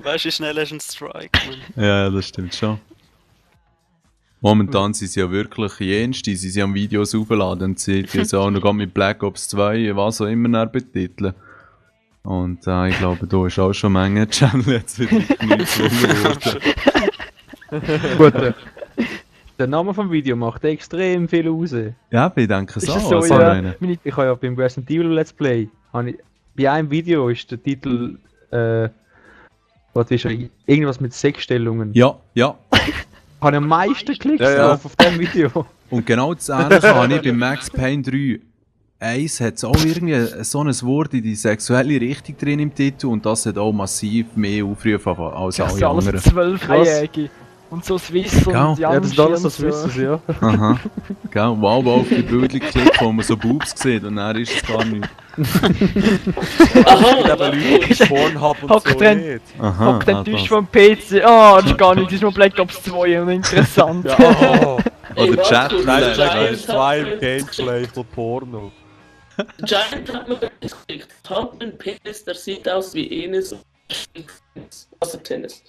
Weißt du, schnell hast du einen Strike, Mann. Ja, das stimmt schon. Momentan sind sie ja wirklich jenste, sie sind am Videos aufladen und sie so auch noch mit Black Ops 2, was auch immer dann betiteln. Und ich glaube, da ist auch schon Menge Channel jetzt wieder nicht geworden. Gut, der Name vom Video macht extrem viel aus. Ja, ich denke Ist so. das so, Also, ja. Ich habe ja beim Resident Evil Let's Play, bei einem Video ist der Titel, was ist er, irgendwas mit Sechsstellungen. Ja, ja. Habe am meisten Klicks Ja. auf dem Video. Und genau das Ähnliche habe ich bei Max Payne 3. Eins hat auch irgendwie so ein Wort in die sexuelle Richtung drin im Titel und das hat auch massiv mehr Aufrufe als Das sind alle alles anderen. 12-Jährige. Und so Swiss Genau. und die Ja, anderen das ist alles das Schirms, Wissen, ja. Aha. Gell, wow, auf die Bilder geklickt, wo man so Boobs sieht und dann ist es gar nicht. Aha, eben Leute, die Pornhub und Hockt so drin. nicht. Aha. Hockt ah, enttäuscht das. vom PC. Ah, das ist gar nicht, das ist nur Black Ops 2 und interessant. Ja, oh. Oder Chat. Nein, Giant zwei hat im mir Gameplay von Porno. Giant hat mir gesagt, hat einen Penis, der sieht aus wie Enes. Wassertennis.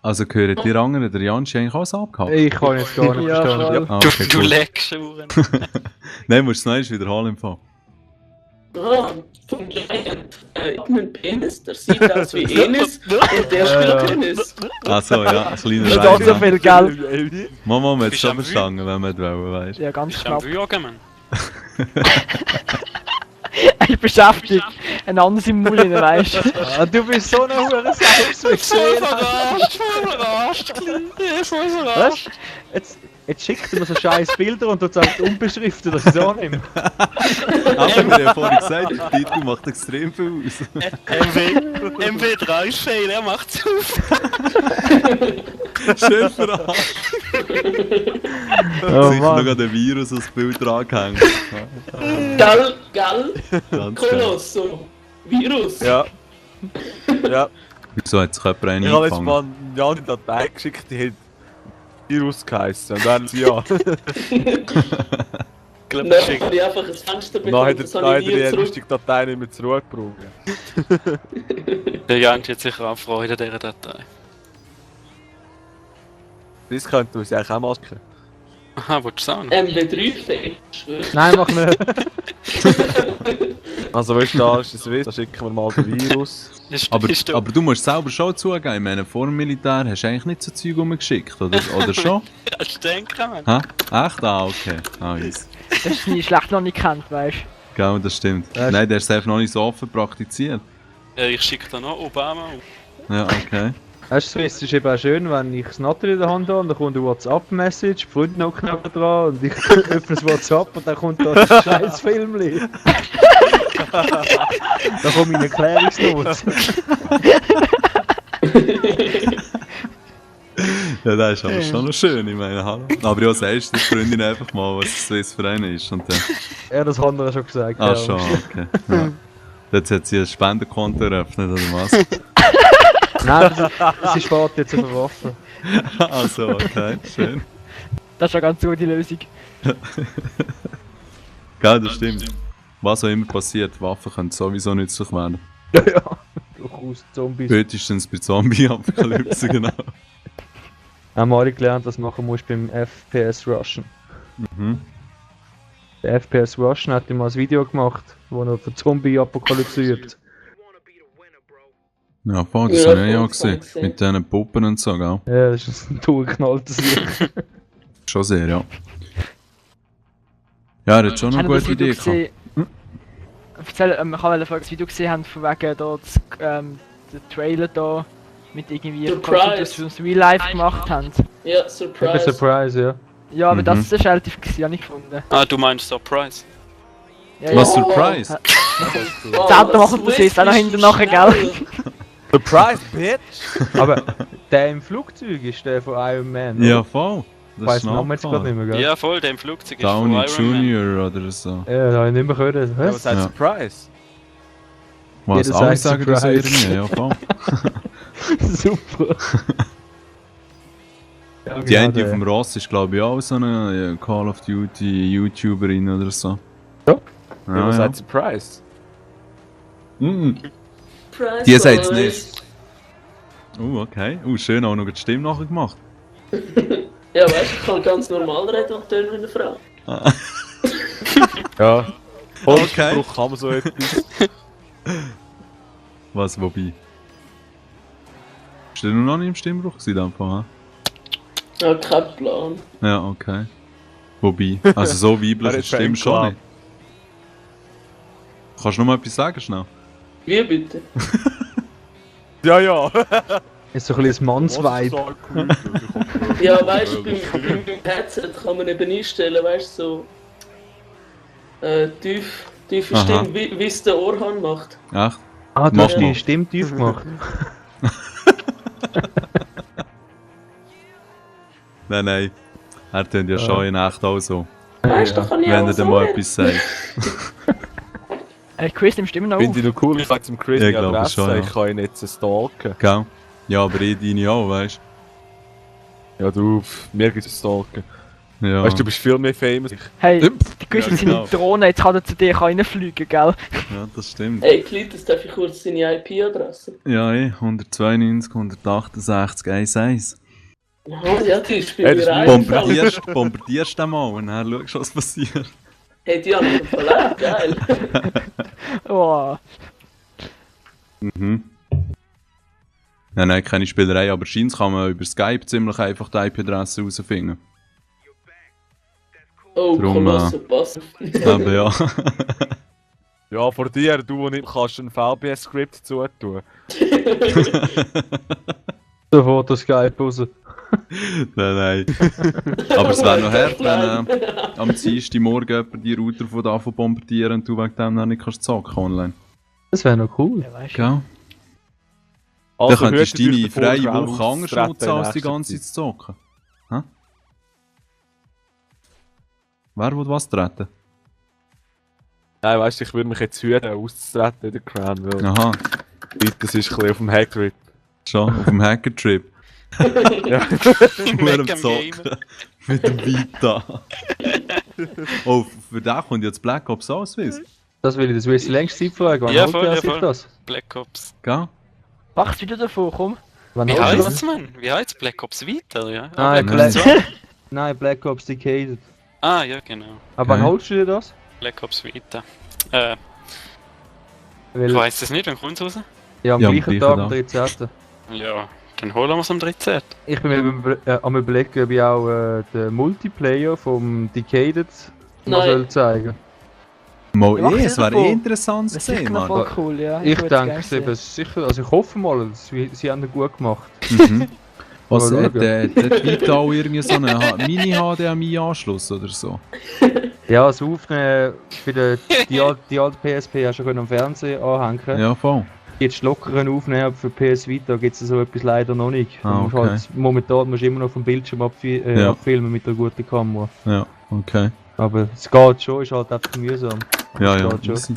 Also gehören die anderen, der Jansch eigentlich auch so abgehabt? Ich kann jetzt gar nicht Ja, verstehen. voll. Ah, Du, okay, du cool. leckst Uhren. Nein, musst du es noch wiederholen im Fall. Ah, von Giant. Hat einen Penis, der sieht aus wie Enes und der spielt Tennis. Achso, ja, ein kleiner Das ist so Reim. viel Geld. Mama, man hat es Bist schon am verstanden, wenn man es wollen, weißt du. Ja, ganz Bist du am knapp. Würgen, Mann? Ich beschäftigt. Ein anderes im Mund, weißt du. Ah, du bist so eine hure Voll verarscht, voll verarscht. Jetzt schickt er mir so scheiß Bilder und du sagst unbeschriftet, das ist auch nicht mehr. Aber wir haben ja vorhin gesagt, der Titel macht extrem viel aus. MW3-Fail, er macht's auf. Schön verarscht. Oh Sicher Mann. noch an den Virus als Bild drangehängt. Gal, Ganz genau. Colosso, Virus. Ja. Ja. Wieso hat sich jemand einen Ich habe jetzt eingefangen? mal eine Jan eine Datei geschickt, die hat Virus geheißen. Und dann sie ja. Dann habe ich einfach ein Fenster Und dann bekommen, hat das er habe ich nie die zurück. richtige Datei nicht mehr zurückgebraucht. Der Jansch hat sicher auch Freude an dieser Datei. Das könnte uns eigentlich auch machen. Aha, wolltest du sagen? MW3-Fail, schwör's. Nein, mach nicht. Also weißt du, da ist das Wissen, da schicken wir mal den Virus. Aber du musst selber schon zugeben, ich meine, vor dem Militär hast du eigentlich nicht so Zeug rumgeschickt, oder schon? Ja, ich denke, Mann. Hä? Echt? Ah, okay. Ah, easy. Das ist nie schlecht noch nicht kennt, weißt du. Genau, das stimmt. Nein, der ist einfach noch nicht so offen praktiziert. Ja, ich schicke da noch Obama auf. Ja, okay. Weißt du, es ist eben auch schön, wenn ich das Natter in der Hand habe und dann kommt eine WhatsApp-Message, die Freunde noch knapp dran und ich öffne das WhatsApp und dann kommt da ein scheiß Filmli. Da kommt meine Erklärungsnot. Ja, das ist aber schon noch schön, ich meine, hallo. Aber ja, sagst du der Freundin einfach mal, was das Swiss für eine ist und dann... Ja, das haben wir schon gesagt. Ah, ja. schon, okay. Ja. Jetzt hat sie ein Spendenkonto eröffnet, oder was? Nein, sie spart jetzt auf eine Waffe. Also, okay, schön. Das ist eine ganz gute Lösung. Gell, das stimmt. Was auch immer passiert, Waffen können sowieso nützlich werden. Ja, ja. Durchaus Zombies. Spätestens bei Zombie-Apokalypse, genau. Haben wir alle gelernt, was machen musst beim FPS Rushen. Mhm. Der FPS Rushen hat ihm mal ein Video gemacht, wo er für Zombie-Apokalypse übt. Ja, voll, das Ja, habe ich voll, auch gesehen. voll Mit diesen Puppen und so, gell? Ja, das ist ein durchgeknalltes Lied. Schon sehr, ja. Ja, er hat schon noch Habt eine ihr gute Idee gehabt. Erzähl, ich habe das Video gesehen, haben von wegen da den Trailer da mit irgendwie Surprise. das für uns Real Life gemacht haben. Ja, Eben Surprise. Surprise, ja. Ja, aber Mhm. das ist relativ gewesen, habe ich gefunden. Ah, du meinst Surprise? Ja, Was, ja. Surprise? Oh, Zelten machen das jetzt auch noch hinten nachher, gell? Surprise, bitch! Aber der im Flugzeug ist der von Iron Man. Ja, oder? voll. Ich Das weiss ist den Namen jetzt gerade nicht mehr, gell? Ja, voll, der im Flugzeug ist Downey von Iron Man. Junior oder so. Ja, da habe ich nicht mehr gehört. Was Was? sagt Ja. Surprise? Was, Jeder alle sagt sagen das Surprise. irgendwie, ja, voll. Super. Ja, Die eine der- auf dem Ross ist, glaube ich, auch so eine Call of Duty YouTuberin oder so. Ja. Ja, Ja, was ja. sagt Surprise? Mhm. Surprise. Die sagt's Boys. nicht. Okay. Schön auch noch die Stimme nachher gemacht. Ja, weißt du, ich kann ganz normal reden und tönen wie eine Frau. Ja. Okay. Holzspruch kann man so etwas. Was, wobei? Bist du noch nicht im Stimmbruch gewesen, einfach, Ja, kein Plan. Ja, okay. Wobei, also so weiblich Er ist hat Stimme schon Fanclub. nicht. Kannst du noch mal etwas sagen, schnell? Wie bitte? Ja, ja. Ist so ein bisschen ein Mannsvibe. Ja, weißt du, beim Headset kann man eben einstellen, weißt du, so tiefe Aha. Stimme, wie es der Orhan macht. Echt? Ah, du Mach hast mal. die Stimme tief gemacht. Nein. Er tönt ja schon in echt auch so. Weißt du, da kann ich Wenn auch er so dann mal reden. etwas sagt. Chris, nimmst du immer noch auf? Finde ich noch cool, ich sage zum Chris Ja, die glaub ich Adresse, schon, ja. ich kann ihn jetzt stalken. Gell? Ja, aber deine auch, weißt Ja, du, mir gibt es stalken. du? Ja. Weißt du, du bist viel mehr famous. Hey, Yep. die Chris Ja, mit seiner genau. Drohne, jetzt kann er zu dir reinfliegen, gell? Ja, das stimmt. Hey, Klitus, darf ich kurz deine IP-Adresse? Ja, 192, 168, 11. Ja, die ist bei Hey, mir das eingefallen. Bombardierst den mal und dann schaust du, was passiert. Hey, die haben mich verletzt, geil. Oh, Mhm. Nein, keine Spielerei, aber scheint kann man über Skype ziemlich einfach die IP-Adresse herausfinden. Oh, Drum, Kolosse, pass. Aber ja. Ja, vor dir, du, wo nicht kannst ein VBS-Skript zutun. Sofort das Skype raus. Nein. Aber es wäre noch hart, wenn am Dienstagmorgen jemand die Router von da bombardieren und du wegen dem noch nicht kannst zocken online. Das wäre noch cool. ja, weißt du. Gell? Also, Dann könntest du hört deine euch davor, freie Frauen Woche anders auszutreten nutzen, in als die nächster ganze Zeit Zeit. zu zocken. Hä? Wer will was treten? Nein, weißt du, ich würde mich jetzt hüten, auszutreten in der Crown, weil Aha, das ist ein bisschen auf dem Hackgrip. schon, auf dem Hacker-Trip. Ja. Nur am Weg am Zocken. Mit dem Vita. Oh, für den kommt jetzt Black Ops auch, Swiss. Das will ich, das will ich längst Zeit fragen. Wann Ja, holt voll, er ja, sich voll. das? Black Ops. Gell? Mach das Video davor, komm. Wann Wie holt er heißt das? es, Mann? Wie heißt es? Black Ops Vita, ja? Nein, Black Ops Black- 2. Nein, Black Ops Decaded. Ah, ja, genau. Aber wann Okay. holst du dir das? Black Ops Vita. Weil, Ich weiss es nicht, wann kommt es raus? ja, am Ja, am gleichen gleichen Tag, am Tag. 13. Ja, dann holen wir es am 13. Ich bin mir am überlegen, ob ich auch den Multiplayer vom Decaded noch Nein. soll zeigen. Mal Mach es sie wäre davon. interessant zu Das ist sehen, sicher noch Mann. voll cool, ja. Ich würd's denke, gerne es sehen. eben sicher, also ich hoffe mal, sie haben ihn gut gemacht. Mhm. Was, Mal der Vita auch irgendwie so einen Mini-HDMI-Anschluss oder so? Ja, das Aufnehmen für die alte PSP hast du schon am Fernsehen anhängen. Ja, voll. Jetzt lockeren Aufnehmen, aber für PS Vita gibt es so etwas leider noch nicht. Du Ah, musst okay. halt, momentan musst du immer noch vom Bildschirm Ja. abfilmen mit einer guten Kamera. Ja, okay. Aber es geht schon, ist halt einfach mühsam. Ja, Das ja, geht schon. easy.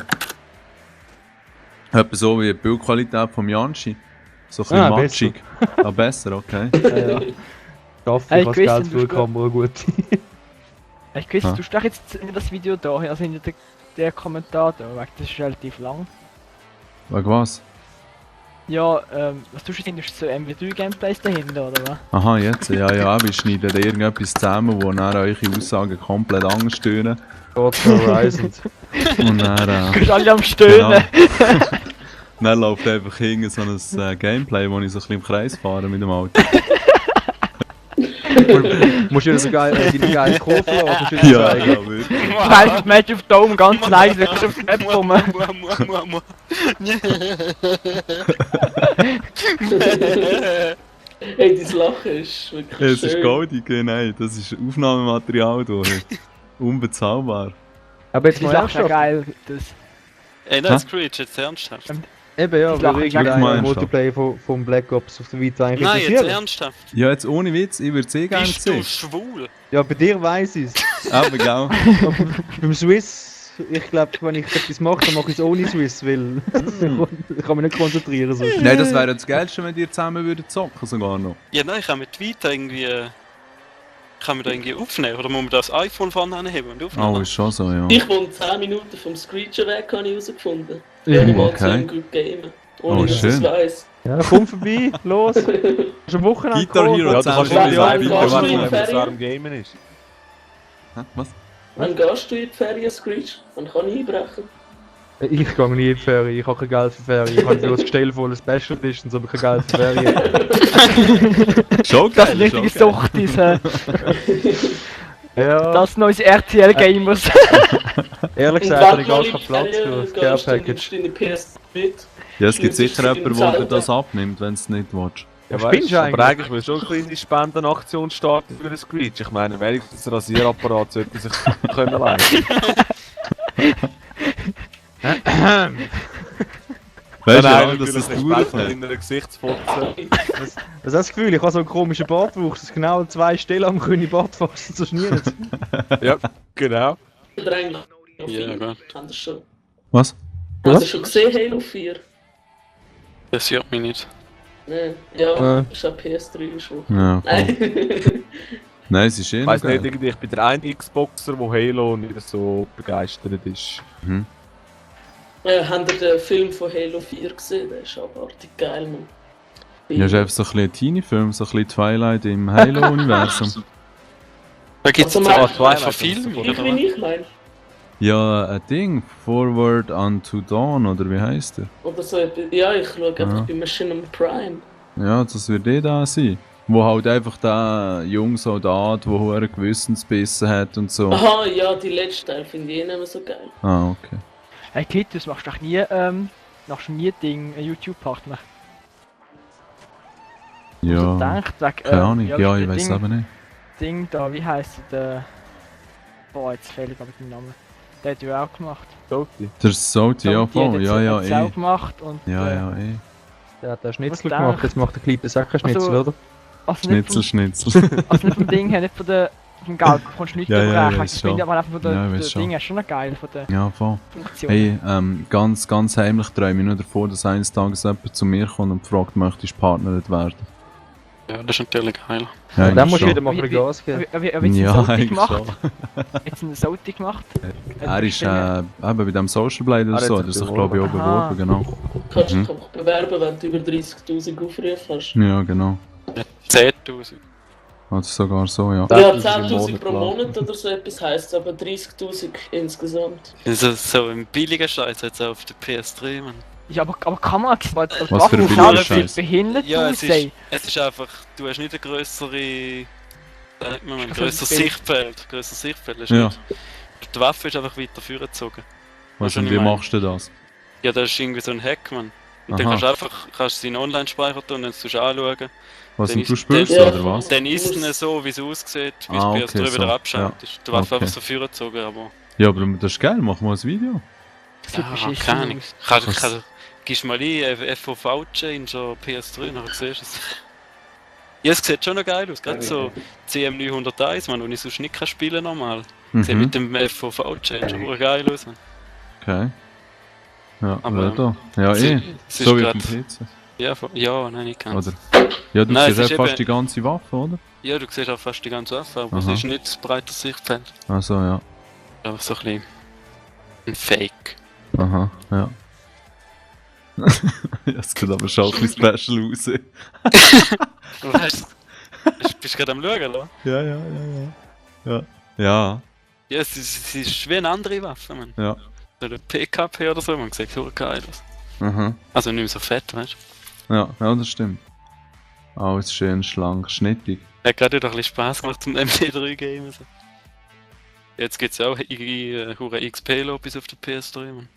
Etwa so wie die Bildqualität vom Janshi. So ein bisschen Ah, matschig. Ah, besser, okay. Schaffe Hey, ich als Chris, Geld du für die bist Kamera gut. Hey Chris, Ah. du stehst jetzt in das Video da, also in der Kommentar da, weil das ist relativ lang. Wegen was? Ja, was tust du denn? Ist so MW3-Gameplays dahinter, oder was? Aha, jetzt. Ja, ja, wir schneiden irgendetwas zusammen, wo dann eure Aussagen komplett anders stören. Forza Horizon. Und dann, Du bist alle am Stöhnen. Genau. Dann läuft einfach hinten so ein Gameplay, wo ich so ein bisschen im Kreis fahre mit dem Auto. Musst du dir so geil, deine geile Kurve oder musst du dir Ja, zeigen? ja, wirklich. Du hältst das Match auf Dome ganz leise, du bist auf die Map rum. Hey, dein Lachen ist wirklich Es schön. ist goldig, nein, das ist Aufnahmematerial hier. Unbezahlbar. Aber jetzt Das mal ist auch ernsthaft. geil, das. Ey, nein, Screech, jetzt ernsthaft. Eben ja, Das weil lache ich irgendein geil. Multiplayer vom Black Ops auf der Vita eigentlich Nein, jetzt interessiert. ernsthaft. Ja, jetzt ohne Witz, ich würde es eh gerne Bist du sehen. schwul? Ja, bei dir weiss ich es. Aber gell? Aber beim Swiss, ich glaube, wenn ich etwas mache, dann mache ich es ohne Swiss, weil ich kann mich nicht konzentrieren. Sonst. Nein, das wäre das Geilste, wenn ihr zusammen würdet zocken sogar noch. Ja, nein, ich kann mit Vita irgendwie. Kann man da irgendwie aufnehmen? Oder muss man das iPhone vorne anheben und aufnehmen? Oh, ist schon so, ja. Ich wohne 10 Minuten vom Screecher weg, habe ich herausgefunden. Ja, Wenn ich mal okay. zu einem Good Gamen. Ohne Oh, dass ich es schön. weiss. Ja, komm vorbei, los. Hast du am Wochenende Guitar geholt? Hero Ja, du kannst Wann- nicht wann live gehst du in die wenn es Ferien? während dem Gamen ist. Hä? Was? Wann gehst du in die Ferien, Screech? Wann kann ich einbrechen? Ich gehe nie in die Ferien, ich habe kein Geld für Ferien. Ich habe bloß gestellt voller Special Editions, aber kein Geld für Ferien. Schon Das geil, ist richtige schon geil. Sucht, diese. Ja, Das sind unsere RTL-Gamers. ehrlich Und gesagt habe wenn ich du mal gar in keinen die Platz für Ferien das gehst, dann Care-Package. nimmst du deine PS mit. Ja, es gibt Schliesslich sicher sind jemanden, die der dir Zelda. das abnimmt, wenn du es nicht willst. Ja, Ja, spinnst du weißt, aber eigentlich? eigentlich will schon eine kleine Spendenaktion starten für den Screech. Ich meine, wenigstens ein Rasierapparat sollte sich können leisten. Weißt du, Nein, ja, dass das natürlich dauert nicht hat. in einer Gesichtsfotze. Was hast du das Gefühl, ich habe so einen komischen Bartwuchs, dass genau 2 Stellen am grünen Bart fassen, so schniert. Ja, genau. Oder eigentlich Halo Ja, 4. gut. Haben Sie schon? Was? Haben Sie schon gesehen, Halo 4? Das juckt mich nicht. Nein. Ja, Äh. ist auch PS3 schon. Ja, voll. Nein. Nein, es ist eh Ich noch weiss nicht, geil. irgendwie, ich bin der eine Xboxer, der Halo nicht so begeistert ist. Mhm. Habt ihr den Film von Halo 4 gesehen? Der ist abartig geil, Mann. Ja, ist einfach so ein bisschen ein Teenie-Film, so ein bisschen Twilight im Halo-Universum. Da gibt es Also, jetzt man- auch Twilight, von das ist Filmen, so Ich oder wie was? ich meine. Ja, ein Ding, Forward Unto Dawn, oder wie heisst der? Oder so etwas. Ja, ich schaue einfach Ja. bei Machinima Prime. Ja, das wird eh da sein. Wo halt einfach der junge Soldat, der hohe Gewissensbissen hat und so. Aha, ja, die letzte Teil finde ich eh nicht mehr so geil. Ah, okay. Hey Klitus, machst du doch nie, machst du nie Ding, YouTube-Partner? Ja, Denkt, wegen, keine Ahnung, ja, das ich weiß Ding, aber nicht. Ding da, wie heisst der? Boah, jetzt fehlt aber den Namen. Der hat ja auch gemacht. Salty. Der Salty, ja Salty hat voll, jetzt- ja, ja, hat's auch eh. gemacht und... Ja, ja, eh. Der hat den Schnitzel Was gemacht, denkst jetzt macht der kleine Säckenschnitzel, Also- oder? Also nicht Schnitzel, vom, Schnitzel. also nicht vom Ding her, nicht von der... vom Geld, du kannst nicht Ja, ja, überrechnen. ich Ich weiß finde schon. aber einfach von der, Ja, ich der weiß schon. Ding her schon noch geil, von der Ja, voll. Funktion. Hey, ganz, ganz heimlich träume ich nur davor, dass eines Tages jemand zu mir kommt und fragt, möchtest du partnert werden? Ja, das ist natürlich geil. Ja, Dann musst du schon. wieder mal ein bisschen Gas geben. Wie jetzt Ja, einen Salty eigentlich gemacht? schon. Jetzt einen Salty gemacht? Er ist eben bei dem Social Blade oder Er so, hat der sich sich glaube ich auch beworben. beworben, genau. Kannst Mhm. dich einfach bewerben, wenn du über 30.000 Aufrufe hast. Ja, genau. 10.000. Oder sogar so, ja. Ja, 10.000 im 10.000 pro Monat Monat oder so etwas heisst aber 30.000 insgesamt. Also so ein billiger Scheiß jetzt auch auf der PS3, man. Ja, aber kann man... Was für ein billiger Waffen Scheiß? behindert Ja, es aussehen. ist einfach, du hast nicht eine grössere, sagt man, ein Also grösseres ein Bild. Sichtfeld. Grösseres Sichtfeld ist Ja. nicht. Die Waffe ist einfach weiter vorgezogen. Was schon und ich wie meine. machst du das? Ja, das ist irgendwie so ein Hack, man. Und dann Aha. kannst du einfach seinen Online-Speicher tun und dann tust du anschauen. Was Dann und du ist- spielst dann- oder was? Dann ist es nicht so, wie es aussieht, wie Ah, es okay, bei PS3 wieder so. abschaltet. Die Waffe Okay. einfach so vorgezogen, aber... Ja, aber das ist geil, mach mal ein Video. Das sieht Ja, beschissen keine Ahnung. aus. Gibst mal ein FOV-Change oder PS3, nachher siehst du es. Ja, es sieht schon noch geil aus. Gerade so CM901, man, und ich sonst nicht kann spielen normal. Sieht Mhm. mit dem FOV-Change auch geil aus. Man. Okay. Ja, Aber- aber da. Ja, es eh. ist- es ist So wie grad- auf dem PC. Ja, nein, ich kann Oder? Ja, du Nein, siehst es ist ja fast eben- die ganze Waffe, oder? Ja, du siehst auch fast die ganze Waffe, aber es Aha. ist nicht das breite Sichtfeld. Also ja. Einfach so ein bisschen ein Fake. Aha, ja. Ja, es sieht aber schon ein bisschen special aus. Du weißt, bist du gerade am Schauen, oder? Ja. Ja. Ja, Ja, es ist wie eine andere Waffe, man. ja. So eine PKP oder so, man sieht so geil aus. Aha. Also nicht mehr so fett, weißt du? Ja, ja, das stimmt. Alles schön schlank, schnittig. Hat gerade wieder ein bisschen Spaß gemacht zum MD3-Game. Also. Jetzt gibt es ja auch hure XP-Lobbys auf der PS3, man.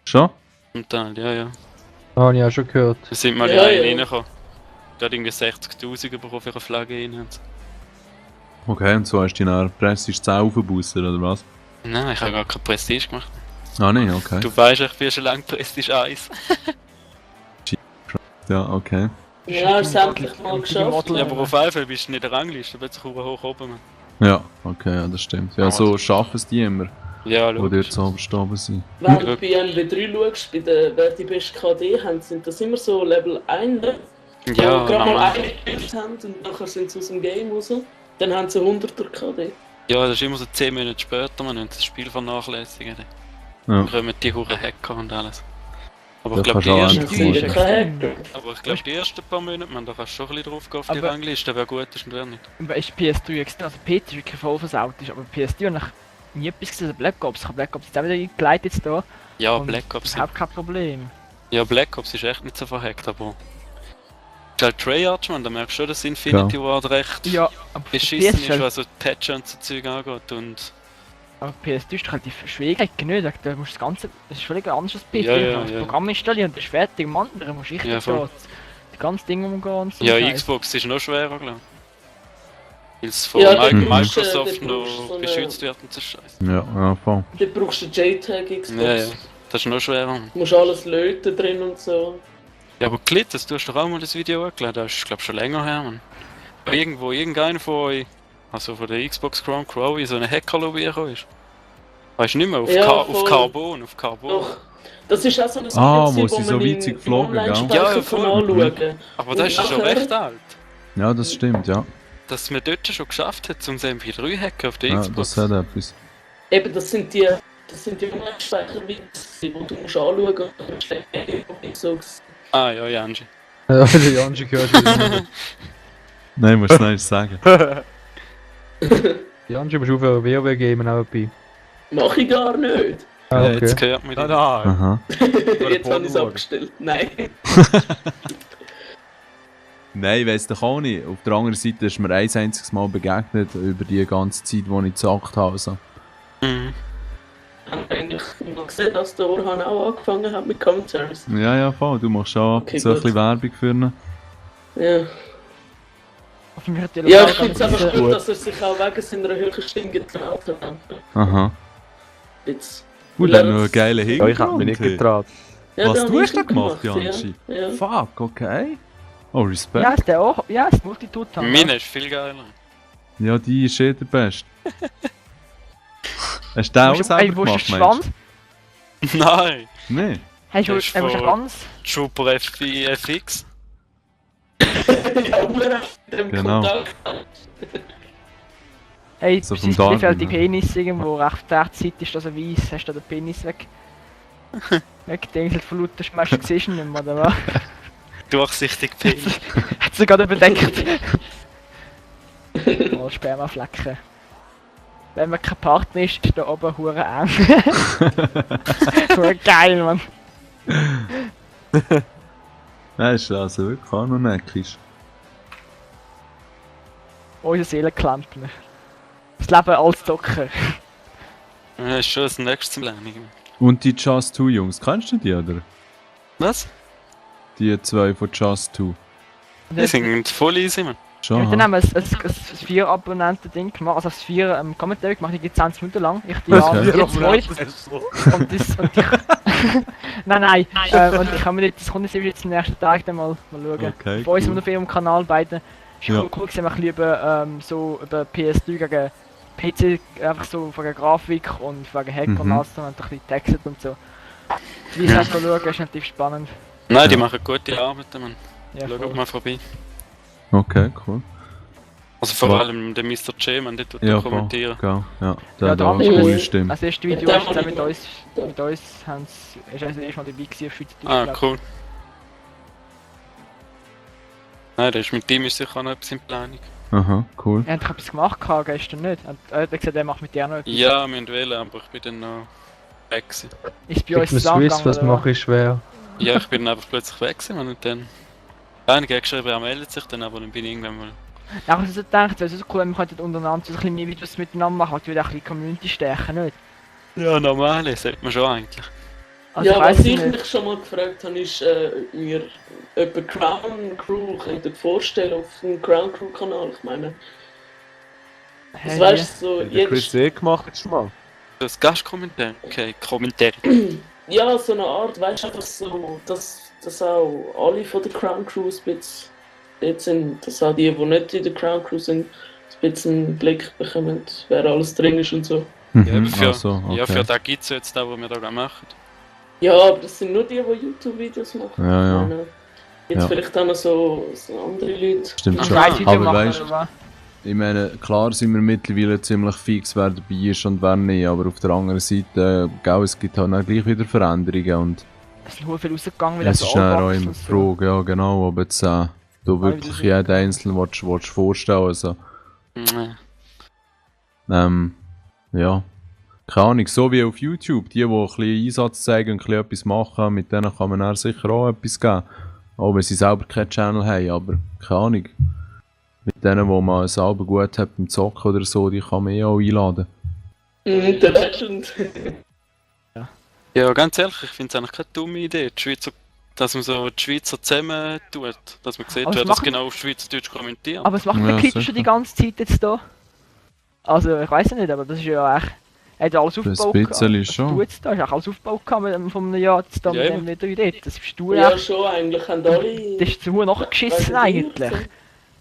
Schon? Zum Teil, ja. Ah, habe ich auch schon gehört. Wir sind mal Ja, in einen ja. reingekommen. Der hat irgendwie 60.000 bekommen für eine Flagge rein. Und so. Okay, und so hast du dich nach Prestige 10 aufgebussen, oder was? Nein, ich habe gar kein Prestige gemacht. Ah, nein, okay. Du weißt, ich bin schon lange Prestige 1. Ja, okay. Ja, hast du endlich mal Model- geschafft. Ja, aber auf jeden Fall bist du nicht in der Rangliste, du bist hoch oben. Man. Ja, okay, ja, das stimmt. Ja, so schaffen es die immer, Ja, die logisch. dort so oben sind. Wenn du bei MW3 schaust, bei der, wer die beste KD haben, sind das immer so Level 1, ne? Ja, Die gerade mal normal. eine gekillt haben und nachher sind sie aus dem Game raus. Dann haben sie 100er KD. Ja, das ist immer so 10 Minuten später, man, wenn sie das Spiel vernachlässigen. Ja. Dann kommen die hure Hacker und alles. Aber Da ich glaube, kannst du auch Das sind ja keine Hacker. die ersten paar Monate, man, da kannst du schon ein bisschen drauf gehen auf die Aber- Rangliste, wer gut ist und wer nicht. Aber ist PS3 extrem, also PC ist wirklich voll versaut, ist, aber PS3 habe ich nie etwas gesehen, also Black Ops. Ich habe Black Ops jetzt auch wieder eingeleitet jetzt da. Ja, und Black Ops. Überhaupt kein Problem. Ja, Black Ops ist echt nicht so verhackt, aber. Ist halt Treyarch, man, da merkst du schon, dass Infinity Ward recht Ja, aber für beschissen PS ist, halt, was so Patch und so Zeug angeht. Und aber PS3 ist doch relativ schwierig, nicht? Da musst du das Ganze, das ist völlig anders als PC. Ja, ja, Du musst das ja. Programm installieren und das ist fertig. Im anderen musst du richtig Ja, voll. die ganzen Dinge umgehen und so. ja, Scheiß. Xbox ist noch schwerer, glaube ich. Weil es von Ja, dann brauchst du- Microsoft dann brauchst du noch so eine- beschützt wird und so Scheiße. Ja, voll. Du brauchst einen JTAG Xbox. Ja, ja. Das ist noch schwerer. Du musst alles löten drin und so. Ja, aber Klittes, du hast doch auch mal das Video hochgeladen, das ist glaube schon länger her, man. Irgendwo, irgendeiner von euch, also von der Xbox Crown Crow, in so eine Hacker-Lobby gekommen ist. Weißt du nicht mehr, auf, Ja, auf voll. Carbon, auf Carbon. Doch. Das ist auch so ein Wo sie so weit sind geflogen, gell? Ja, Online-Speicher voll. anschauen. Aber das ist ja schon nachher- recht alt. Ja, das stimmt, ja. Dass man dort schon geschafft hat, um den MP3 hacken auf der Ja, Xbox. das hat etwas. Eben, das sind die Online-Speicher-Videos, die du musst anschauen und so. Ah ja, Janji. Ja, der Janji gehört wieder. Nein, musst du nicht sagen. Janji, musst du aufhören WoW gamen nebenbei. Mach ich gar nicht. Ah, Ja, jetzt okay. gehört mir Nein, die. nein. Aha. Jetzt habe ich es Porno abgestellt. Nein. Nein, ich weiss doch auch nicht. Auf der anderen Seite ist mir ein einziges Mal begegnet über die ganze Zeit, die ich gezockt habe. Also. Mhm. Ich habe eigentlich noch gesehen, dass der Orhan auch angefangen hat mit Commentaries. Ja, voll. Du machst schon Okay, so ein gut. bisschen Werbung für ihn. Ja. Auf dem virtuellen Ja, Lager ich finde es einfach mit gut, dass er sich auch wegen seiner höheren Stimme getraut hat. Aha. Jetzt. Gut, dann noch einen geilen Ja, Hintergrund. ich hab mich nicht getraut. Ja, Was, den du hab hast ich das gemacht, ja. Janji? Ja. Fuck, okay. Oh, Respekt. Ja, ist der auch, ja, ist Multitutor. Meine ist viel geiler. Ja, die ist eh der Beste. Hast du den auch selber Wo ist gemacht, der meinst Nein! Schwanz? du? Nee. Hast du Das ist einen von- Schwanz? Super FX. Ja, dem Genau. Kontakt. Hey, So so vom vom Darwin, Darwin, die ne? Penis irgendwo recht Seite ist das so weiss, hast du den Penis weg? Weggedingselt von lauter Schmerzen, siehst du ihn nicht mehr, oder was? Durchsichtig Penis. Hat sie gerade überdeckt. Oh, Spermaflecken. Wenn man kein Partner ist, ist da oben hure eng. Hure geil, Mann. Nein, ist also wirklich auch noch neckisch. Unser Seelenklempner. Das Leben als Zocker. Das ist schon das nächste zum Lernen. Und die Just 2 Jungs, kennst du die, oder? Was? Die zwei von Just 2. Die sind voll easy, man. Ja, Schon, dann aha. haben wir ein 4 Abonnenten-Ding gemacht, also das 4 Kommentar gemacht, die geht 20 Minuten lang. Ich die Okay. die zwei. Und das, und ich... nein. Und ich kann mir das kommt jetzt am nächsten Tag dann mal schauen. Okay, Bei uns cool. auf ihrem Kanal beide. Ist Ja. cool gewesen, wir lieber so über PS3 gegen PC, einfach so wegen Grafik und wegen Hack und Mhm. alles, und ein bisschen textet und so. Wie es einfach schauen, ist natürlich spannend. Nein, die Ja. machen gute Arbeit, man. Ja, Schau voll. mal vorbei. Okay, cool. Also vor Aber- allem der Mr. J, man, der tut Ja, da voll. kommentieren. Geil. Ja, der Ja, hat der auch eine andere coole ist- Stimme. Das erste Video Ja, ist der- dann mit uns haben sie, ist also erst mal dabei gewesen auf Schweizerdeutsch. Ah, glaub ich. cool. Nein, der ist mit dem ist sicher auch noch etwas in Planung. Aha, cool. Er hat doch etwas gemacht gehabt, gestern nicht. Und er hat gesagt, er macht mit dir noch etwas. Ja, wir wollen, aber ich bin dann noch weg gewesen. Ist bei Ich uns bin zusammengegangen, Swiss, was oder mache ich schwer? Ja, ich bin dann einfach plötzlich weg gewesen, man, und dann... Einige haben geschrieben, er meldet sich dann, aber dann bin ich irgendwann mal... Ja, ich habe so gedacht, es wäre so cool, wenn wir könnten untereinander so ein bisschen mehr Videos miteinander machen, halt wieder ein bisschen Community stärken, nicht? Ja, normal, sollte man schon eigentlich. Also Ja, ich was weiss ich nicht. mich schon mal gefragt habe, ist, ob mir jemand Crown Crew könnte vorstellen auf dem Crown Crew Kanal. Ich meine, das Hey, weißt du, so Der Chris jedes, gemacht jetzt schon mal. Das Gastkommentar? Okay, Kommentar. ja, so eine Art, weißt du, einfach so, dass auch alle von der Crown Crew ein bisschen dort sind, dass auch die nicht in der Crown Crew sind, ein bisschen einen Blick bekommen, wer alles drin ist und so. Ja, Mhm, aber für, also, ja, für okay. da gibt es jetzt da, was wir da machen. Ja, aber das sind nur die YouTube-Videos machen. Ja, ja. Ich meine, jetzt Ja. vielleicht auch noch so andere Leute. Stimmt ein schon. Aha. Schweiz-Video Aber machen, weißt- oder was? Ich meine, klar sind wir mittlerweile ziemlich fix, wer dabei ist und wer nicht, aber auf der anderen Seite, es gibt halt auch gleich wieder Veränderungen und es sind viel rausgegangen, weil Es er ist so dann auch anwächst immer und die so. Frage, ja genau, ob jetzt du wirklich jeden Einzelnen willst vorstellen also, Nee. ja, keine Ahnung, so wie auf YouTube, die ein bisschen Einsatz zeigen und ein bisschen etwas machen, mit denen kann man dann sicher auch etwas geben. Auch wenn sie selber keinen Channel haben, aber keine Ahnung. Mit denen, wo man selber gut hat beim Zocken oder so, die kann man auch einladen. Der Legend. Ja, ganz ehrlich, ich finde es eigentlich keine dumme Idee, die Schweizer, dass man so die Schweizer zusammen tut. Dass man sieht, Aber wer es das machen- genau auf Schweizerdeutsch kommentiert. Aber es macht Ja, der Kid sicher. schon die ganze Zeit jetzt da. Also, ich weiß nicht, aber das ist ja echt. Er hat ja alles Für ein aufgebaut. bisschen Was schon. du jetzt da? Hast du auch alles aufgebaut gehabt von einem Jahr jetzt da Ja, mit eben. dem wieder dort. Das bist du Ja, echt. schon, eigentlich haben alle. Das ist zu Hure nachgeschissen Wegen dir, eigentlich.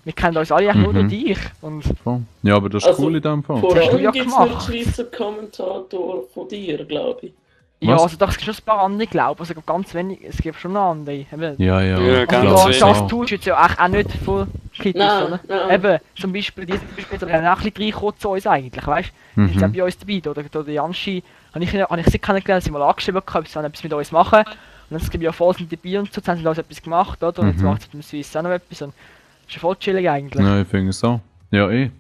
Wir kennen uns alle eigentlich nur durch dich. Und Voll. Ja, aber das ist Also, cool in dem Fall. Vor hast du ja allem gibt es nur gemacht. den Schweizer Kommentator von dir, glaube ich. ja, Was? also da gibt es schon ein paar andere, glaube ich. Also ganz wenig, es gibt schon noch andere. Eben. Ja, ja. Ja, ich ganz glaub, Ja, wenig. das auch. tust du jetzt ja auch nicht von Kids, Nein, oder? nein. Eben, zum Beispiel, die sind auch ein bisschen reingekommen zu uns eigentlich, weißt du? Die sind auch Mhm. bei uns dabei, oder der Janschi, habe ich sie kennengelernt, sie mal angeschrieben gehabt, sie wollen etwas mit uns machen. Und dann sind ja voll sind dabei und so, jetzt haben sie uns etwas gemacht, oder? Und jetzt Mhm. macht sie mit dem Swiss auch noch etwas und ist ja voll chillig eigentlich. Ja, ich finde es auch. Ja, eh.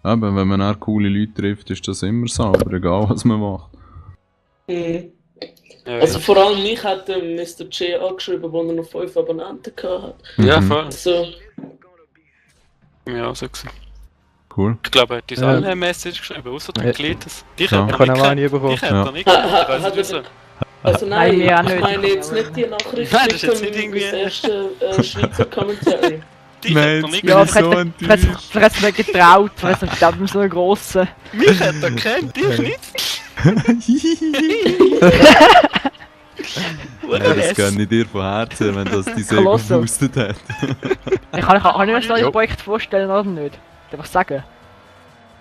Eben, wenn man auch coole Leute trifft, ist das immer so, aber egal was man macht. Mhm. Ja, Also vor allem mich hat Mr. J angeschrieben, wo er noch 5 Abonnenten hatte. ja, Mhm. voll. Also, Ja, so gewesen. Cool. Ich glaube, er hat uns Ja. alle eine Message geschrieben, außer den Kletes. Dich Ja. hat Ich er habe nicht auch nie gekannt. bekommen. Dich hat Ja. er nicht gekannt, ich weiss Hat nicht er- wieso. also Nein, nein, wir auch ich nicht. meine jetzt nicht die Nachricht Nein, das ist mit jetzt nicht dem irgendwie- das erste Schweizer Kommentar. Dich Nein, hat er nicht Ja, bin gekannt. so vielleicht enttäuscht. hat sie nicht getraut, vielleicht hat sie nicht so einen grossen. Mich hat er gekannt, dich nicht. Ja, das gönne ich dir von Herzen, wenn das die Säge Kolossal. geboostet hat. Kann ich mir das neue Projekt vorstellen oder nicht? Einfach sagen.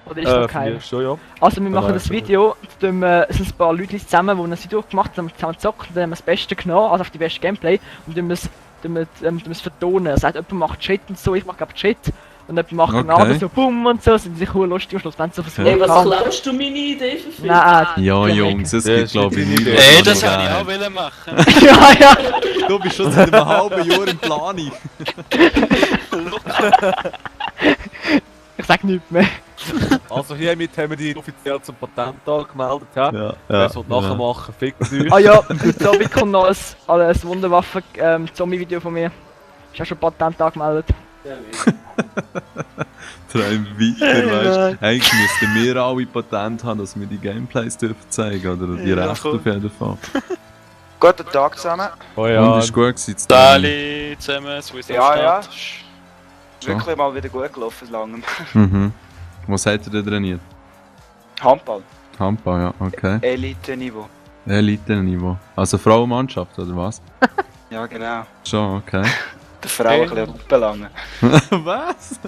Oder ist das okay? Schon, ja. Also wir machen nein, das schon Video, da es sind ein paar Leute zusammen, die ein Video gemacht haben, zusammen gezockt, und dann haben wir das Beste genommen, also auf die beste Gameplay, und dann müssen wir es vertonen. Das heißt, jemand macht Shit und so, ich mache glaube Shit, und jemand macht Okay. genau so Bumm und so, sind sich cool lustig am Schluss, wenn sie so Ja. Ey, was kann. klaust du meine Idee für Film? Nein, Ja, Jungs, es Ja, gibt ist glaube ich nicht nichts. die was Ey, man das noch wollte ich geben auch wollen machen. ja, ja. Du bist schon seit einem halben Jahr in Planung. Ich sag nichts mehr. Also hiermit haben wir die offiziell zum Patent angemeldet. Ja. Ja, Wer es nachher machen, fickt euch. Ah ja, heute Abend kommt noch ein Wunderwaffen-Zombie-Video von mir. Ist auch schon Patent angemeldet. Träum weiter, weißt du? Eigentlich müssten wir alle Patent haben, dass wir die Gameplays dürfen zeigen, oder die Ja, Rechte voll. auf jeden Fall. Guten Tag zusammen. Oh Und ist gut gewesen zu tun. Dali zusammen, Swiss Ja, ja. Stadt. Schon. Wirklich mal wieder gut gelaufen, langem. Mhm. Was hat er denn trainiert? Handball, Handball, ja, okay. Elite-Niveau. Elite-Niveau. Also Frauenmannschaft, oder was? Ja, genau. Schon, okay. Der Frau ein bisschen rumbelangen. Was?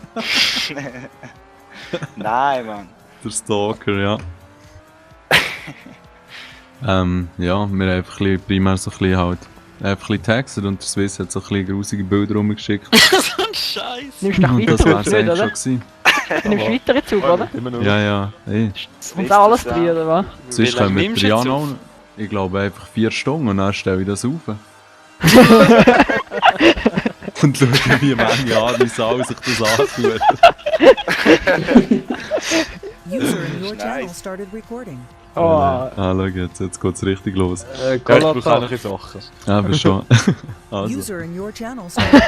Nein, Mann. Der Stalker, ja. Ja, wir haben einfach ein bisschen, primär so ein bisschen halt einfach ein bisschen textet und der Swiss hat so ein bisschen grusige Bilder rumgeschickt. So ein Scheiß. Nimmst du noch Und weiter das Zug, wär's nicht, eigentlich schon oder? gewesen. Du nimmst weiter Zug, oder? Immer noch. Ja, ja, ey. Und auch alles drin, oder was? Sonst können wir den Jan auch, ich glaube, einfach 4 Stunden und dann stelle ich das auf. Und schaue, wie manche an, wie Sau sich das antut. User in your channel Nice. started recording. Oh, Ah, schau jetzt geht's richtig los. Ja, ich brauche ähnliche Sachen. Aber schon. Also, User in your channel started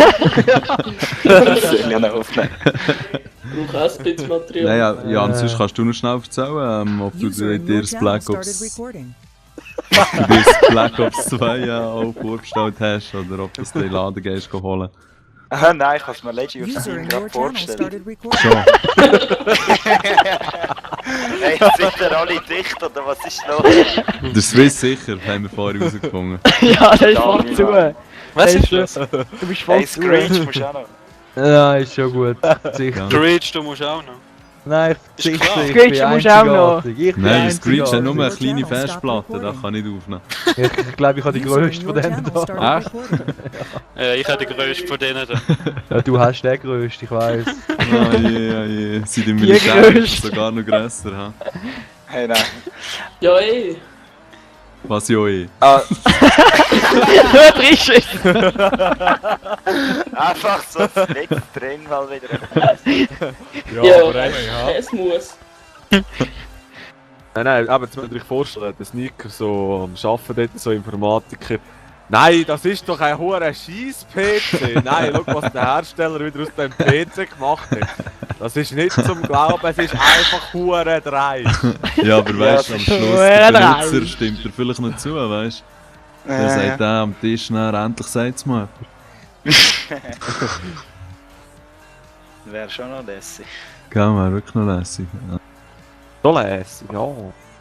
Das soll ich noch aufnehmen. Ich brauche auch ein bisschen Material. naja, Jan, sonst kannst du noch schnell erzählen, ob du User in dir your das channel Black started Ops, recording. dir das Black Ops 2 ja auch vorgestellt hast oder ob du es dir in den Laden gehst holen. Ah, nein, ich habe es mir letztens auf User Steam in gerade your channel vorgestellt. started recording. Schon. Hey, sind ihr alle dicht oder was ist los? Der Swiss sicher, haben wir vorher herausgefunden. ja, das ist voll zu. Was Das ist das? Du bist voll Hey, zu. Screech musst du auch noch. Ja, ist schon gut. Verzicht. Ja. Screech, du musst auch noch. Nein, ich Ist klar. verzichte. Screech Ich bin musst du auch noch. einzigartig. Ich bin Nein, der Screech hat nur einzigartig. eine kleine Festplatte, da kann ich nicht aufnehmen. Ich glaube, ich habe die User in grösste your von denen channel da. started Echt? recording. Ich habe den grössten von denen da. Ja, du hast den grössten, ich weiss. Ah je, ah je. Sind im Die Militär grösste. sogar noch grösser, ha? Hey, nein. Ja, ey. Was ja eh. Ah, Nur drin. Einfach so das Netz drin, weil wieder... Ja, aber ey, es muss. Nein, aber jetzt müsst ihr euch vorstellen, der Sneaker so am Arbeiten dort, so Informatiker. Nein, das ist doch ein hoher Scheiss-PC. Nein, schau, was der Hersteller wieder aus dem PC gemacht hat. Das ist nicht zum Glauben, es ist einfach hure dreist. Ja, aber weißt du, am Schluss der Benutzer stimmt dir vielleicht noch zu, weißt du? Der sagt der am Tisch, endlich sagt es mal jemand. Wäre schon noch lässig. Gell, wäre wirklich noch lässig. Ja. So lässig, ja.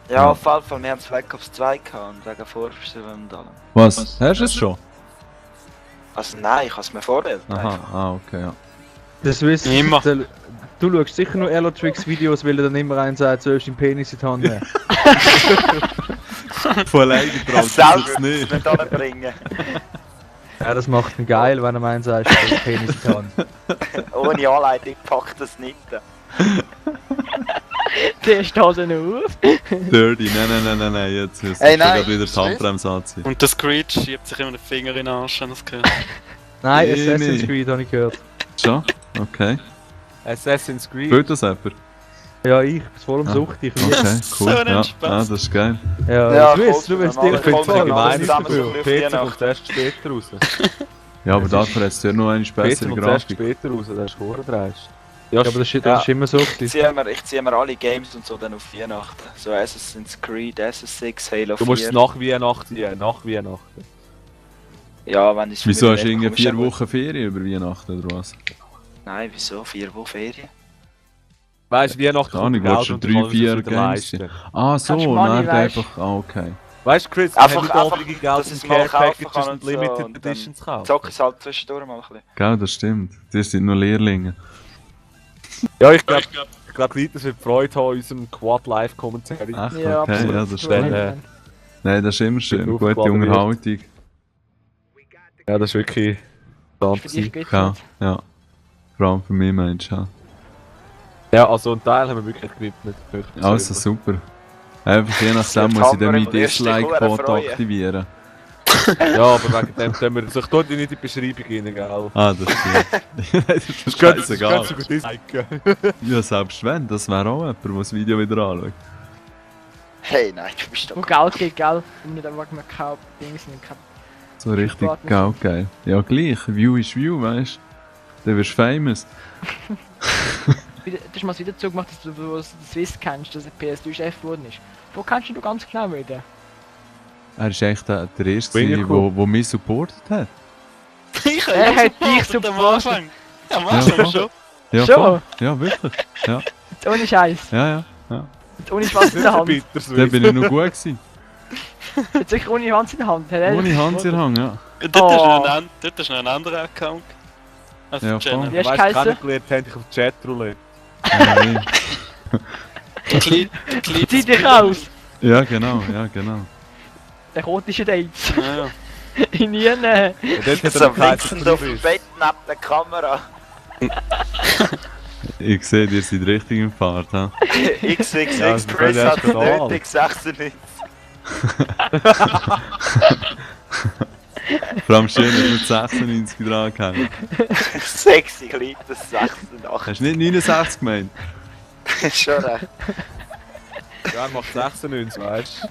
Ja, auf jeden Fall, wir haben Black Ops 2 gehabt und wegen Vorbestellungen und allem. Was? Hast du es schon? Also nein, ich habe es mir vorwählt. Aha, okay, ja. Das wisst Immer. Du schaust sicher nur Elotrix-Videos, weil er dann immer einen sagt, sollst du den Penis in die Hand nehmen. Von alleine traut Selber es nicht. nicht anbringen. Ja, das macht ihn geil, wenn er einen sagt, sollst du den Penis in die Hand. Ohne Anleitung packt das nicht. Der steht also noch auf. Dirty, nein, jetzt müssen Ey, wir nein, gerade wieder die das Handbremse anziehen. Und der Screech schiebt sich immer den Finger in den Arsch, wenn er es gehört. Nein, Nee, Assassin's nee. Creed habe ich gehört. Schon? Okay. Assassin's Creed. Fühlt das jemand? Ja, ich, bis voll am Ah. Sucht, ich Okay, So cool. ein Ja, Spaß. das ist geil. Ja, Ja, du willst dir normal. Ich finde es Voll gemein, zusammen dafür. so PC früh kommt erst später raus. Ja, aber dafür hat es ja nur eine PC bessere kommt erst Grafik. später raus, das ist hure dreist. Ja, aber das ist immer so. Ich ziehe mir alle Games und so dann auf Weihnachten. So Assassin's Creed, SS6, Halo 4. Du musst es nach Weihnachten, Ja, wenn ich Wieso hast du irgendwie 4 Wochen Ferien über Weihnachten oder was? Nein, wieso? 4 Wochen Ferien? Weißt du, Weihnachten Keine Ahnung, kommt willst du Geld und 3, du 4 kannst es wieder Games leisten. Ah, so, Kannst du dann Money, hat weißt? einfach. Ah, okay. Weißt du, Chris, Einfach- haben einfach, die Geld, dass um es mal Care kaufen Packages kann und und so, Limited und dann Editions zu kaufen. Zock es halt zwischendurch mal ein bisschen. Gell, das stimmt. Die sind nur Lehrlinge. Ja, ich glaube, Leute wird Freude haben an unserem Quad-Live-Kommentar. Ach, Ja, okay, absolut. ja, das ist So, schön. Dann, Nein, das ist immer schön. Bin Gute aufgeladen wird. Unterhaltung. Ja, das ist wirklich... Für dich geht's Ja, nicht. ja. Vor allem für mich, Mensch. Ja. Ja, also einen Teil haben wir wirklich gewidmet. Also super. Einfach je nachdem Ja, muss ich dann mein Kamera wirst dich Dislike-Bot verdammt freuen. aktivieren. Ja, aber wegen dem tun wir... Ich tue die nicht in die Beschreibung rein, gell? Ah, das stimmt. das ist Das scheißegal. sogar disliken. Ja, selbst wenn, das wäre auch jemand, der das Video wieder anschaut. Hey, nein, du bist Wo doch... Geld geht, gell? Und nicht einfach mehr kaum Dings, nicht kaum. So richtig Sportler. geil. Ja, gleich. View ist View, weißt du? Dann wirst du famous. Du hast mal das Video dazu gemacht, dass du das Swiss kennst, dass er PS3-Chef geworden ist. Wo kannst du ganz genau reden? Er ist echt der Erste, Wingerkuh. der mich supportet hat. Ich Er hat dich supportet am supportet. Anfang. Am Anfang voll. schon. Ja, Schon? voll. Ja, wirklich. Jetzt ohne Scheiß. Ja. Jetzt ohne Schwanz in der Hand. Dann bin ich noch gut gewesen. Jetzt sicher ohne Hand in der Hand. Hat er Ohne Hand in der Hand, ja. Und dort ist Oh. noch ein anderer Account. Also Ja, Channel. voll. Wie hast du Weißt du, geheißen? kennengelernt habe ich auf Chatroulette. Nein. Zieh dich aus! Ja, genau. Der rotische Dates. Ja, ja. In ihren. Und dort hat So er gesagt, dass blitzend du auf dem bist. Bett neben der Kamera. Ich sehe, ihr seid richtig im Fahrt, ha? XXX Ja, das Chris wäre hat der Kanal. nötig 96. Vor allem schön, dass du mit 96 dran gehängt. Sexy Leute, 86. Hast du nicht 69 gemeint? Schon recht. Ja, er macht 96, weißt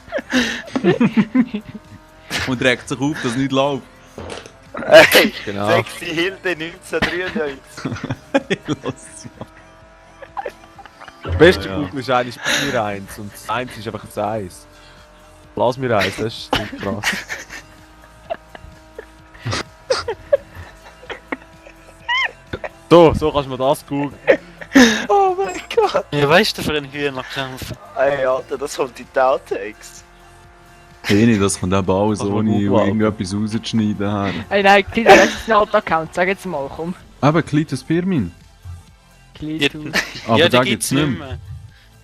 du? Und regt sich auf, dass es nicht läuft. Hey, Genau. Sexy Hilde 1993. Los, Das beste Ja. Google ist eigentlich bei mir 1 und das 1 ist einfach das 1. Lass mir 1, das ist ziemlich krass. So kannst du mir das googeln. Oh mein Gott. Ja, weißt du, für einen Hühnerkampf? Ey, Alter, das kommt in die Outtakes. nicht, das kommt eben alles Also ohne Google, Alter. irgendetwas rauszuschneiden. her. Ey, nein, Glied, das ist ein alter Account. Sag jetzt mal, komm. Eben, Klitus Pirmin. Glied, du. Aber ja, da die gibt's nicht mehr.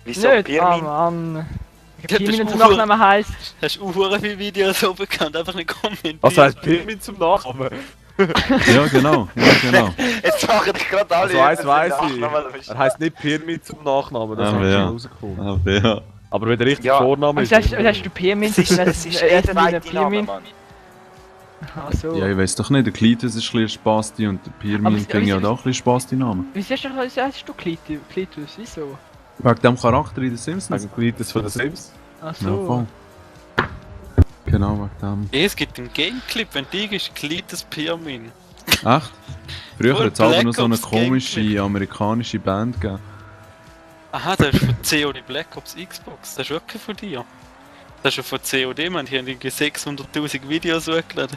Wieso Nicht? Ah, Pirmin? Mann. Ja, Pirmin das zum ist Nachnamen heisst. Hast du auch viele Videos oben gehabt, einfach nicht kommentiert. Was heißt Pirmin zum Nachnamen? Ja, genau. Jetzt machen dich gerade alle. Also eins über weiss den ich. Nachnamen. Er heisst nicht Pirmin zum Nachnamen, das Aber habe ich ja. schon rausgefunden. Aber ja. Aber wenn der richtige Ja. Vorname Was ist... hast du Pirmin? Es ist Er ist jeder wie ein weite Name, Pirmin. Mann. Ach so. Ja, ich weiß doch nicht, der Cletus ist ein bisschen Spasti und der Pirmin Aber finde ich halt auch ein bisschen Spasti-Namen. Wieso hast du Klitus? Wieso? Wegen dem Charakter in den Simpsons? Wegen Glieders von den Sims. Ach Ja, so. voll. Genau, wegen dem. Es gibt einen Gameclip, wenn die ist Cletus Pirmin. Echt? Früher Voll hat es aber Black noch so eine Ops komische Gameplay. amerikanische Band gegeben. Aha, das ist von COD Black Ops Xbox. Das ist wirklich von dir. Das ist ja von COD, man. Die haben irgendwie 600.000 Videos hochgeladen.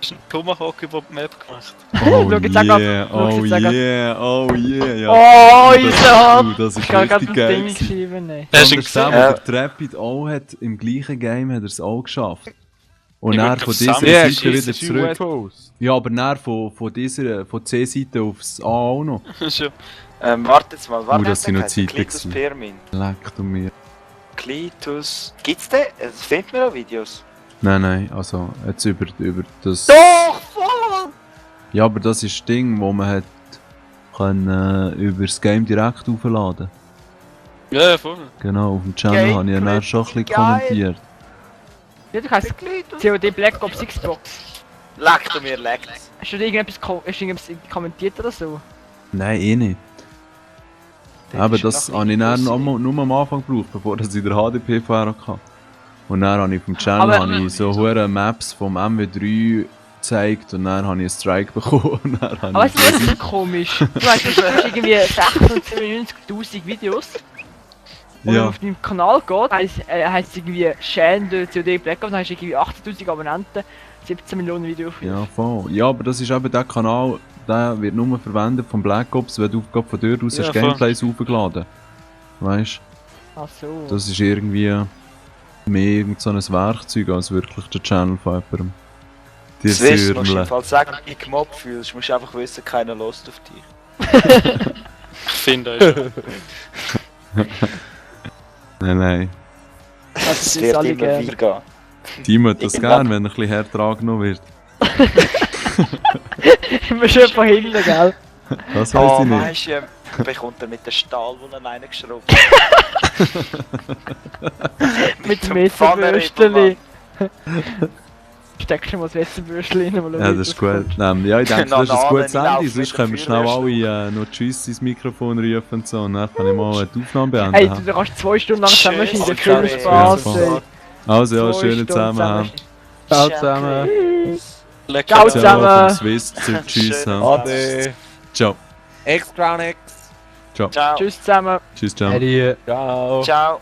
Das ist ein Tomahawk über die Map gemacht. Oh Schau jetzt auch grad- yeah, schau oh jetzt auch grad- yeah, oh yeah, ja. Oh, das, Isaac! das ist Ich kann gerade richtig ein geil. Ding gewesen. geschrieben, ne? Das ist ein Und der, Gesang. der Trapid auch hat, im gleichen Game hat er es auch geschafft. Und Ich dann würd von auf dieser Samuel Seite schiessen, wieder zurück. UFOs. Ja, aber dann von C-Seite aufs A auch noch. Schon. Warte jetzt mal, warte. das sind noch hat der Zeiten Klitus gewesen. Pirmin. Leck du mir. Klitus. Gibt's den? Es findet man auch Videos. Nein, also jetzt über das... Doch, voll! Ja, aber das ist das Ding, wo man hat können, über das Game direkt aufladen. Ja, ja, voll. Genau, auf dem Channel habe ich ja dann schon ein bisschen kommentiert. Ja, du kannst COD Black Ops Xbox. Leck du mir, leckt's. Hast du da irgendetwas kommentiert oder so? Nein, eh nicht. Aber das habe ich dann nur am Anfang gebraucht, bevor ich den HDP-Fahrer hatte. Und dann habe ich auf dem Channel Aber- habe ich so hure Maps vom MW3 gezeigt und dann habe ich einen Strike bekommen. Und dann habe Aber ich weißt du, das ist komisch. Du hast irgendwie 96.000 Videos. Und wenn Ja. man auf deinem Kanal geht, heisst es irgendwie Shane COD Black Ops, dann hast du irgendwie 80.000 Abonnenten, 17 Millionen Videos. Ja, voll. Ja, aber das ist eben der Kanal, der wird nur verwendet von Black Ops, wenn du gerade von dort aus Ja, hast voll. Gameplays aufgeladen. Weißt Ach so. du, das ist irgendwie mehr irgend so ein Werkzeug als wirklich der Channel von jemandem. Die Das weißt du, musst du im Sürmle. Fall sagen, wenn du dich gemobbt fühlst, musst du einfach wissen, keiner lost auf dich. Ich finde euch. Nein. Das Es ist wird alle immer gerne. wieder gehen. Timo hat das Irgendwann- gern, wenn er ein bisschen härter angenommen wird. Immer schön von hinten, gell? Das weiss Oh, ich nicht. weißt du, bekommt er mit dem Stahl, wo er reingeschraubt Mit dem dem Messerbürsteli. Steckst du mal das Messerbürsteli rein, mal Ja, das ist gut. Ja, ich denke, das ist ein Noch gutes Nadeln, Ende, ich sonst laufe können wir mit schnell der alle noch Tschüss ins Mikrofon rufen und so. Und dann kann ich mal die Aufnahme beenden. Hey, du kannst 2 Stunden lang zusammenschneiden, Tschüss. viel Tschüss. Spaß. Tschüss. ey. Also ja, 2 schönen Stunden Zusammenhang. Ciao zusammen. Lecker. Ciao Ciao zusammen. vom Swiss zu Tschüss. Schönen ha. Ade. Ciao. X-Crown X. Ciao. Tschüss zusammen. Tschüss, ciao. Eddie. Ciao. Ciao.